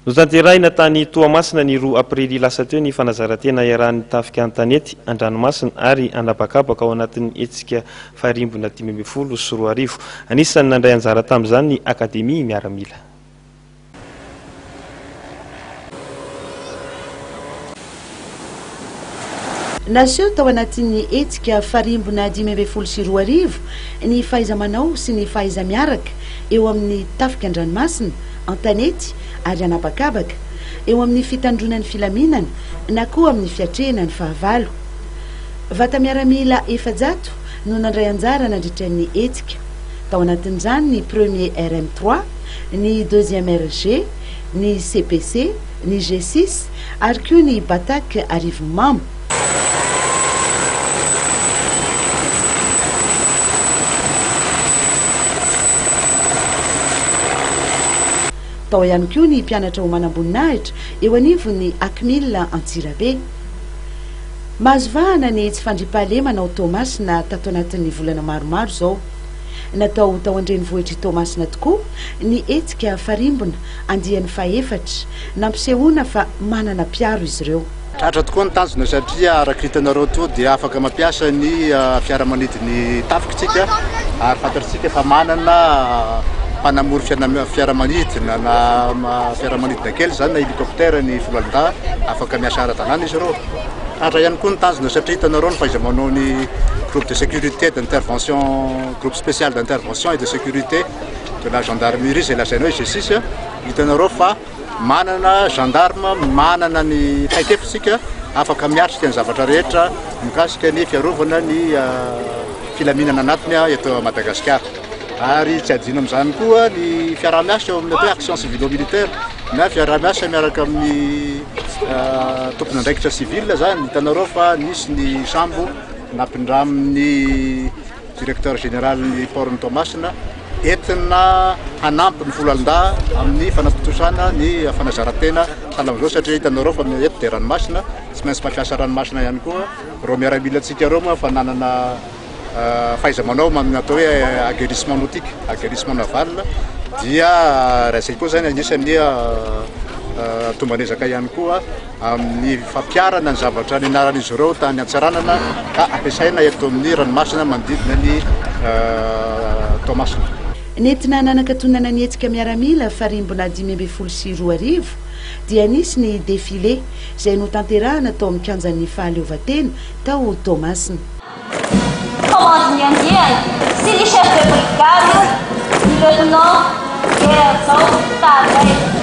Notanterahina tany Toamasina ny 2 aprily lasa teo ny fanazaran-tena iarahan'ny tafika an-tanety, an-dranomasina ary an'habakabaka ao anatin'ny hetsika Farimbona 2015. Anisan'ny nandray anjara tamin'izany ny Akademia Miaramila. Naseho tao anatin'ny hetsika Farimbona 2015 ny fahaiza-manao sy ny fahaiza-miaraka eo amin'ny tafika an-dranomasina, an-tanety ary an'habakabaka, eo amin'ny fitandroana ny filaminana na koa amin'ny fiatrehana ny fahavalo. Vata-miaramila 400 no nandray anjara nandritra ny hetsika. Tao anatin'izany ny Premier RM trois, ny Deuxième RG, ny CPC, ny G six ary koa ny Batac Arivonimamo. Tao ihany koa ny mpianatra ho manamboninahitra eo anivon'ny Acmil Antsirabe. Mahazo vahana ny tsy fandriampahalemana ao Toamasina tato anatin'ny volana maromaro izao. Natao tao an-drenivohitr'i Toamasina tokoa ny hetsika Farimbona andiany fahefatra, nampisehoana fa manana mpiaro izy ireo. Tratra tokoa ny tanjona satria araka hitanareo toa dia afaka mampiasa ny fiaramanidin'ny tafika isika ary fantatr'isika fa manana mpanamory fiaramanidina na fiaramanidina kely izany na hélicoptère ny foloalindahy afaka miasa ara-dalàna izy ireo. Tratra ihany koa ny tanjona satria hitanareo ny fahaiza-manao ny groupe de sécurité d'intervention, groupe spécial d'intervention et de sécurité de la gendarmerie izay lazaina hoe G6, hitanareo fa Manana gendarme manana ny traikefa isika afaka miatrika ny zavatra rehetra mikasika ny fiarovana ny filaminana anatiny eto Madagasikara. Ary tsy adino amin'izany koa ny fiaraha-miasa eo amin'ny atao hoe action civilo-militaire na fiaraha-miasa miaraka amin'ny tompon'andraikitra civil zany. Hitanareo fa nisy ny sambo nampindramin'ny directeur général ny port-n'i Toamasina entina hanampy ny foloalindahy amin'ny fanatontosana ny fanazaran-tena sahala amin'izao satria hitanareo fa eto dia ranomasina, tsy maintsy mampiasa ranomasina ihany koa ireo miaramilantsika ireo moa fa nanana fahaiza-manao amin'ny atao hoe aguerrissement nautique, aguerrissement naval dia raha izay koa izany anisan'ny tomban'ezaka ihany koa amin'ny fampiharana ny zavatra nianaran'izy ireo tany Antsiranana ka ampiasaina eto amin'ny ranomasina manodidina ny Toamasina. Nentina nanakatonana ny hetsika miaramila Farimbona 2015 dia nisy ny défilé izay notanterahana tao amin'ny kianjan'ny fahaleovantena tao Toamasina. Komandin'ny andiany sy ny chef de brigade, ny lieutenant Pierre Zao Tahay.